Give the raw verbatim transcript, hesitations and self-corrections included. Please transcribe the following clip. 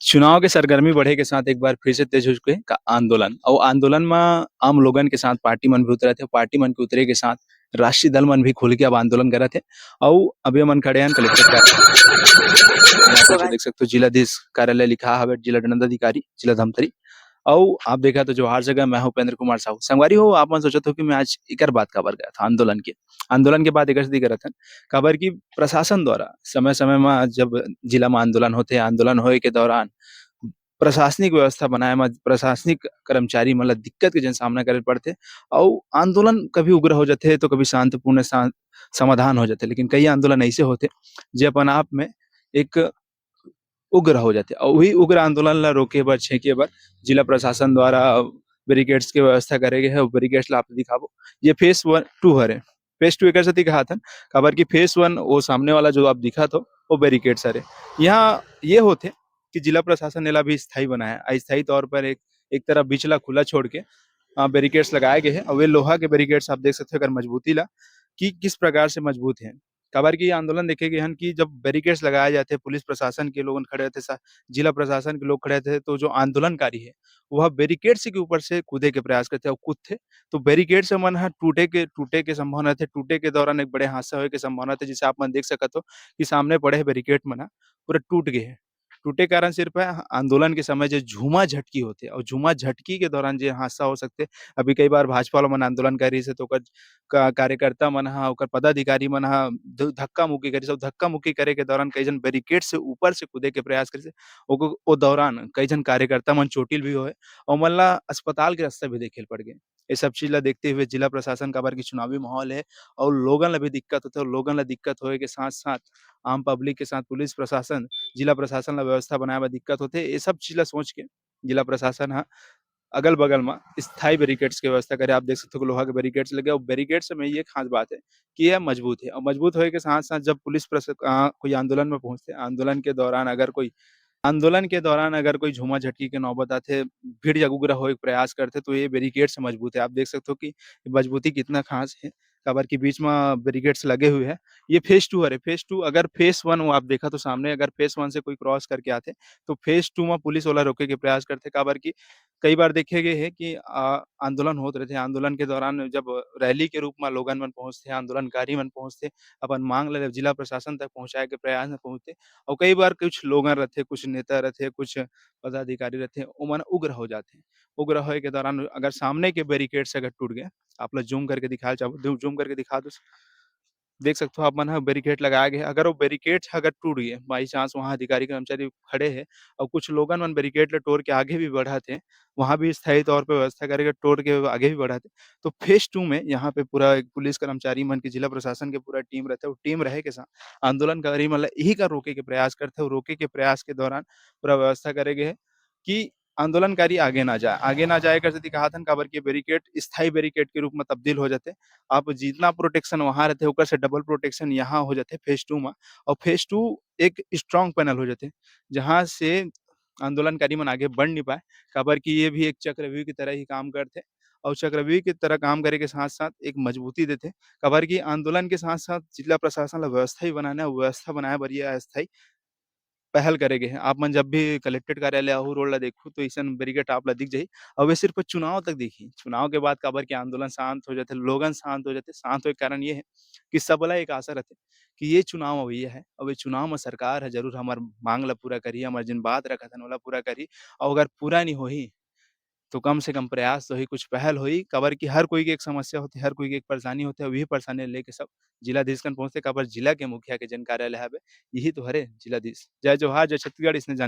चुनाव के सरगर्मी बढ़े के साथ एक बार फिर से तेज हो चुके हे का आंदोलन। अउ आंदोलन म आम लोगन के साथ पार्टी मन भी उतरत हे, पार्टी मन के उतरे के साथ राष्ट्रीय दल मन भी खुल के अब आंदोलन करत हे। अउ अभी हमन खड़े हन कलेक्टर कार्यालय, देख सकथो जिलाधीश कार्यालय लिखा हवे, जिला दंडाधिकारी, जिला धमतरी। अउ आप देखत हो जोहार जगह, मैं हूं उपेंद्र कुमार साहू। संगवारी हो, आप मन सोचत हो कि मैं आज एकर बात काबर करत हंव आंदोलन के। आंदोलन के बात एकर सेती करत हन, काबर कि प्रशासन द्वारा समय-समय म जब जिला म आंदोलन होथे, आंदोलन होए के दौरान प्रशासनिक व्यवस्था बनाए म प्रशासनिक कर्मचारी मन ल दिक्कत के जन सामना करे पड़थे, अउ आंदोलन कभी उग्र हो जाथे, तो कभी शांतिपूर्ण सा-, समाधान हो जाथे। लेकिन कई आंदोलन ऐसे होथे, जे अपन आप में एक उग्र हो जाथे, अउ वही उग्र आंदोलन ल रोके बर, छेंके बर जिला प्रशासन द्वारा बैरिकेड्स के व्यवस्था करे गे हे। अउ बैरिकेड्स ल आप दिखाबो, ये फेज वन, टू हरे। फेज टू एकर सेती कहाथन, काबर कि फेज वन वो सामने वाला जो आप दिखत हो, वो बैरिकेड्स हरे। यहाँ ये होथे कि जिला प्रशासन एला भी स्थायी बनाया, अस्थायी तौर पर एक, एक तरफ बीच ला खुला छोड़ के, अ, बैरिकेड्स लगाए गए हैं। और वे लोहा के बैरिकेड्स आप देख सकते हो, अगर मजबूती ला कि किस प्रकार से मजबूत है। काबर कि ये आंदोलन देखे गए हन कि जब बैरिकेड्स लगाए जाते हैं, पुलिस प्रशासन के लोगन खड़े रहते, सा-, जिला प्रशासन के लोग खड़े रहते, तो जो आंदोलनकारी है, वह बैरिकेड्स के ऊपर से कूदे के प्रयास करते हैं और कूदथे, तो बैरिकेड्स मन ह टूटे के, टूटे के संभावना रहथे। टूटे के दौरान एक बड़े हादसा होए के संभावना रहथे, जिसे आप मन देख सकत हो कि सामने पड़े हे बैरिकेड मन ह पूरा टूट गए हे। टूटे कारण सिर्फ ह-, आंदोलन के समय जे झूमा झटकी होथे, और झूमा झटकी के दौरान जे हादसा हो सकथे। अभी कई बार भाजपा वाला मन आंदोलन करे रहिस हे, तो ओकर का-, कार्यकर्ता मन ह, ओकर पदाधिकारी मन ह ध-, धक्का मुक्की करिस, और धक्का मुक्की करे के दौरान कई झन बैरिकेड से ऊपर से कूदे के प्रयास करिस हे। ओको, ओ दौरान कई झन कार्यकर्ता मन चोटिल भी होए, और ओमन ला अस्पताल के रास्ता भी देखे ल पड़ गे। ये सब चीज ला देखते हुए जिला प्रशासन, काबर कि चुनावी माहौल है, और लोगन ला भी दिक्कत होथे, और लोगन ला दिक्कत होए के साथ-साथ आम पब्लिक के साथ पुलिस प्रशासन, जिला प्रशासन ला व्यवस्था बनाए बर दिक्कत होथे। ये सब चीज ला सोच के जिला प्रशासन ह अगल-बगल म स्थायी बैरिकेड्स के व्यवस्था करे। आप देख सकते हो कि लोहा के बैरिकेड्स लगे, और बैरिकेड्स में ये खास बात है कि ये मजबूत है, और मजबूत होए के साथ-साथ जब पुलिस प्रश-, अ, कोई आंदोलन में पहुंचते, आंदोलन के दौरान अगर कोई आंदोलन के दौरान अगर कोई झूमा झटकी के नौबत आथे, भीड़ जग उग्र होए के प्रयास करथे, तो ये बैरिकेड से मजबूत है। आप देख सकते हो कि मजबूती कितना खास है, काबर कि बीच में बैरिकेड्स लगे हुए हैं। ये फेज टू हरे, फेज टू, अगर फेज वन वो आप देखा तो सामने, अगर फेज वन से कोई क्रॉस करके आथे, तो फेज टू में पुलिस वाला रोके के प्रयास करथे, काबर कि कई बार देखे गए है कि, आ, आंदोलन होत रहथे, आंदोलन के दौरान जब रैली के रूप में लोगन मन पहुंचथे, आंदोलनकारी मन पहुंचथे, अपन मांग ल जिला प्रशासन तक पहुंचाए के प्रयास में पहुंचथे, और कई बार कुछ लोगन रहथे, कुछ नेता रहथे, कुछ पदाधिकारी रहथे, ओमन उग्र हो जाथे। उग्र होए के दौरान अगर सामने के बैरिकेड से अगर टूट गए, आप ला जूम करके दिखाए चाहबो, दू-, जूम करके दिखा दो। देख सकते हो आप मन ह बैरिकेड लगाए गए हे। अगर वो बैरिकेड ह अगर टूट गए, by chance वहाँ अधिकारी कर्मचारी खड़े हे और कुछ लोगन मन बैरिकेड ला तोड़ के आगे भी बढ़त हे, वहाँ भी स्थायी तौर पे व्यवस्था करके तोड़ के आगे भी बढ़त हे। तो फेज टू में यहाँ पे पूरा एक पुलिस कर्मचारी मन के, जिला प्रशासन के पूरा टीम रहथे, वो टीम रहे के साथ आंदोलनकारी मन ला यही का रोके के प्रयास करथे। और रोके के प्रयास के दौरान पूरा व्यवस्था करे गए हे कि आंदोलनकारी आगे ना जाए, आगे ना जाए कर सेती कहाथन, काबर कि बैरिकेड स्थायी बैरिकेड के रूप में तब्दील हो जाथे। आप जितना प्रोटेक्शन वहाँ रहथे, ओकर से डबल प्रोटेक्शन यहाँ हो जाथे फेज टू में। और फेज टू एक स्ट्रॉन्ग पैनल हो जाथे, जहाँ से आंदोलनकारी मन आगे बढ़ नहीं पाए, काबर कि ये भी एक चक्रव्यूह की तरह ही काम करथे। और चक्रव्यूह की तरह काम करे के साथ-साथ एक मजबूती देथे, काबर कि आंदोलन के साथ-साथ जिला प्रशासन ला व्यवस्था ही बनाना है, व्यवस्था बनाए बर ये अस्थायी पहल करे गे हे। आप मन जब भी कलेक्ट्रेट कार्यालय आहू रोड ला देखहू, तो अइसन बैरिकेड आप ला दिख जाही। अउ ये सिर्फ चुनाव तक दिखही, चुनाव के बाद, काबर कि आंदोलन शांत हो जाथे, लोगन शांत हो जाथे। शांत होए के कारण ये हे कि सबला एक आशा रहथे कि ये चुनाव अवइया हे, अउ ये चुनाव म सरकार ह जरूर हमर मांग ला पूरा करही, हमर जेन बात रखत हन, ओला पूरा करही। अउ अगर पूरा नहीं होही, तो कम से कम प्रयास तो होही, कुछ पहल होही, काबर कि हर कोई के एक समस्या होथे, हर कोई के एक परेशानी होथे, अउ ये परेशानी लेके सब जिलाधीश कन पहुंचथे, काबर जिला के मुखिया के जेन कार्यालय हवे, यही तो हरे जिलाधीश। जय जोहार, जय छत्तीसगढ़। इसने जान